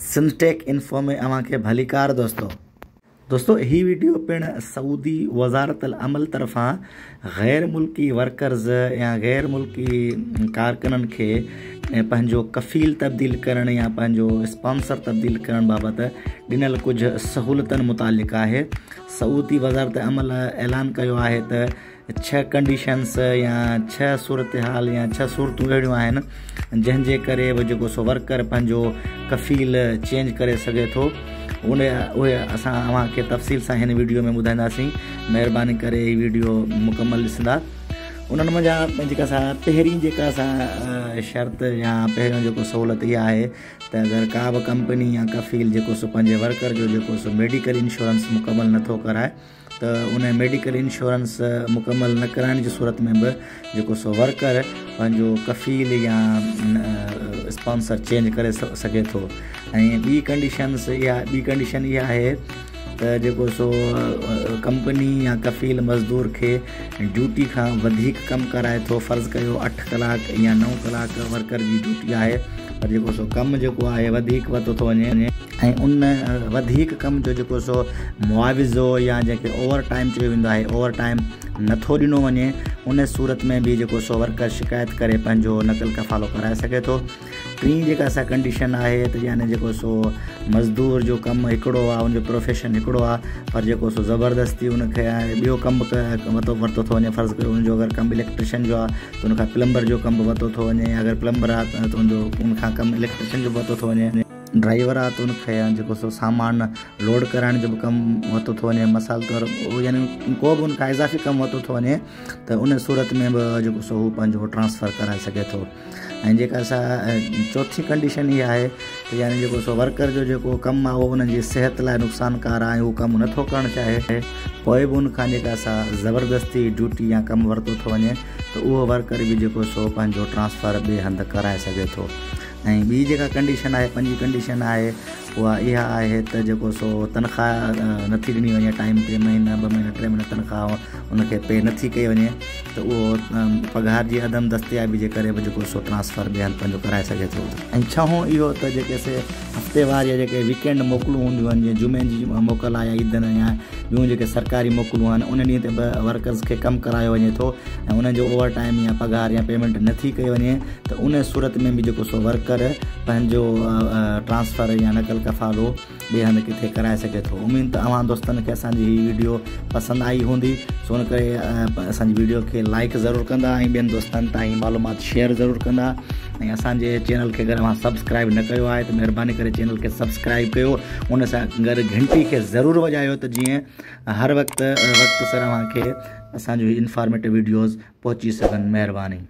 سنڌ ٽيڪ info ۾ اوهان کي ڀليڪار دوستو. دوستو هي وڊيو پڻ سعودي وزارت العمل طرفان غير ملڪي ورڪرز يا غير ملڪي ڪارڪنن کي پنهنجو ڪفيل تبديل ڪرڻ يا پنهنجو اسپانسر تبديل ڪرڻ بابت ڏنل ڪجهه سهولتن متعلق آهي. سعودي وزارت عمل اعلان ڪيو آهي ته ڇهه ڪنڊيشنس يا ڇهه صورتحال يا ڇهه صورتون اهڙيون آهن جنهن جي ڪري به جيڪو سو ورڪر پنهنجو ڪفيل چينج ڪري سگهي ٿو ان اهي اسان اوهان کي تفصيل سان هن ويڊيو ۾ ٻڌائينداسين مهرباني ڪري هي ويڊيو مڪمل ڏسندا انهن منجهان جيڪا سا پهرين جيڪا سا شرط يا پهريون جيڪو سهولت اها آهي ته اگر ڪا به ڪمپني يا ڪفيل جيڪو سو پنهنجي ورڪر جو جيڪو سو ميڊيڪل انشورنس مڪمل نٿو ڪرائي ته ان ميڊيڪل انشورنس مڪمل نه ڪرائڻ جي صورت ۾ به جيڪو سو ورڪر پنهنجو ڪفيل يا اسپانسر چينج ڪري سگهي ٿو ۽ ٻي ڪنڊيشنس اها ٻي ڪنڊيشن اها آهي ته جيڪو سو ڪمپني يا ڪفيل مزدور کي ڊيوٽي کان وڌيڪ ڪم ڪرائي ٿو فرض ڪيو اٺ ڪلاڪ يا نو ڪلاڪ ورڪر جي ڊيوٽي آهي پر جيڪو سو ڪم جيڪو آهي وڌيڪ ورتو ٿو وڃي ۽ ان وڌيڪ ڪم جو جيڪو سو معاوضو يا جنهن کي اوور ٽائيم چيو ويندو آهي اوور ٽائيم نٿو ڏنو وڃي ان صورت ۾ به جيڪو سو ورڪر شڪايت ڪري پنهنجو نقل ڪفالو ڪرائي سگهي ٿو. ٽين جيڪا سا ڪنڊيشن آهي ته يعني جيڪو سو مزدور جو ڪم هڪڙو آهي ان جو پروفيشن هڪڙو آهي پر جيڪو سو زبردستي ان کي ٻيو ڪم به ورتو ورتو ٿو وڃي فرض ڪيو ان جو اگر ڪم اليڪٽريشن جو آهي ته ان کان پلمبر جو ڪم به ورتو ٿو وڃي اگر پلمبر آهي ته ان جو ان کان ڪم اليڪٽريشن جو به ورتو ٿو وڃي. ڊرائيور آ ته ان کي جيڪو سو سامان لوڊ ڪرائڻ جو به ڪم ورتو ٿو وڃي مثال طور يعني ڪو به ان کان اضافي ڪم ورتو ٿو وڃي ته ان صورت ۾ به جيڪو سو هو پنهنجو ٽرانسفر ڪرائي سگهي ٿو ۽ جيڪا سا چوٿين ڪنڊيشن اها آهي ته يعني جيڪو سو ورڪر جو جيڪو ڪم آهي اهو ان جي صحت لاء نقصانڪار آهي هو ڪم نٿو ڪرڻ چاهي پوء به ان کان جيڪا سا زبردستي ڊيوٽي يا ڪم ورتو ٿو وڃي ته اهو ورڪر به جيڪو سو پنهنجو ٽرانسفر ٻئي هنڌ ڪرائي سگهي ٿو ۽ ٻي جيڪا ڪنڊيشن آهي پنجين ڪنڊيشن آهي اها اها آهي ته جيڪو سو تنخواهه نٿي ڏني وڃي ٽائيم تي مهينا ٻه مهينا ٽي مهينا تنخواهه ان کي پي نٿي ڪئي وڃي ته اهو پگهار جي عدم دستيابي جي ڪري به جيڪو سو ٽرانسفر ٻئي هنڌ پنهنجو ڪرائي سگهي ٿو. ۽ ڇهون اهو ته جيڪي سي هفتيوار يا جيڪي ويڪينڊ موڪلون هونديون آهن جيئن جمعي جي موڪل آهي يا عيدن يا ٻيون جيڪي سرڪاري موڪلون آهن انهن ڏينهن تي به ورڪرز کي ڪم ڪرايو وڃي ٿو ۽ انهن جو اوور ٽائيم يا پگهار يا پيمينٽ نٿي ڪئي وڃي ته ان صورت ۾ به جيڪو سو ورڪر پنهنجو ٽرانسفر يا نقل ڪفالو ٻئي هنڌ ڪٿي ڪرائي سگهي ٿو. اميد ته اوهان دوستن کي اسان جي هي ويڊيو پسند آئي هوندي سو ان ڪري اسان جي ويڊيو کي لائيڪ ضرور ڪندا ۽ ٻين دوستن تائين معلومات شيئر ضرور ڪندا ۽ اسان جي چينل کي اگر اوهان سبسڪرائيب نه ڪيو آهي ته مهرباني ڪري چينل کي سبسڪرائيب ڪيو ان سان گڏ گهنٽي کي ضرور وڄايو ته جيئن هر وقت وقت سر اوهان کي اسان جو هي انفارميٽو ويڊيوز پهچي سگهن مهرباني.